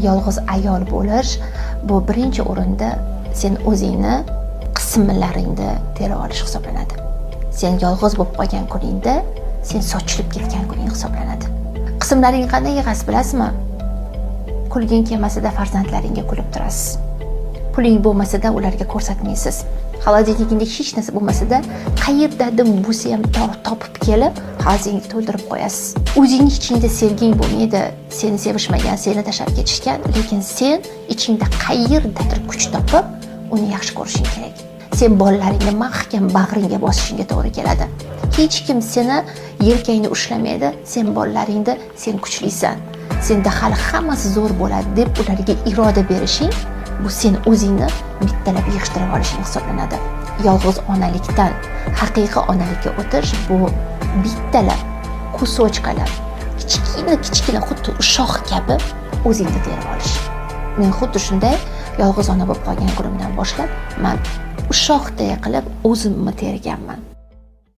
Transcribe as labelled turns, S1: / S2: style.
S1: Yolg'iz ayol bo'lish bu birinchi o'rinda sen o'zingni qismlaringni terib olish hisoblanadi. Sen yolg'iz bo'lib qolgan kuningda sen sochilib ketgan kuning hisoblanadi. Qismlaringni qanday yig'asiz, bilasizmi? Kulging kelmasida farzandlaringga kulib turasiz. Puling bo'lmasada ularga ko'rsatmaysiz. Холодильник ingda hech narsa bo'lmasada, qayerdadir bo'lsa ham topib kelib, холодильник to'ldirib qo'yasiz. O'zingni ichingda sevging bo'lmaydi, seni sevishmagan, seni tashlab ketishgan, lekin sen ichingda qayerdadir kuch topib, uni yaxshi ko'rishing kerak. Sen bolalaringni mahkam bag'ringga bosishingga to'g'ri keladi. Hech kim seni yelkangni ushlamaydi, sen bolalaringni "Sen kuchlisan, senda hali hammasi zo'r bo'ladi" deb ularga iroda berishing, bu sen o'zingni bittalab yig'ishtirib olishing hisoblanadi. Yolg'iz onalikdan haqiqiy onalikka o'tish bu bittalab, кусочка lab, kichkina kichkina, xuddi ushoq kabi o'zingni terib olish. Men xuddi shunday yolg'iz ona bo'lib qolgan kunimdan boshlab man ushoqday qilib o'zimni terganman.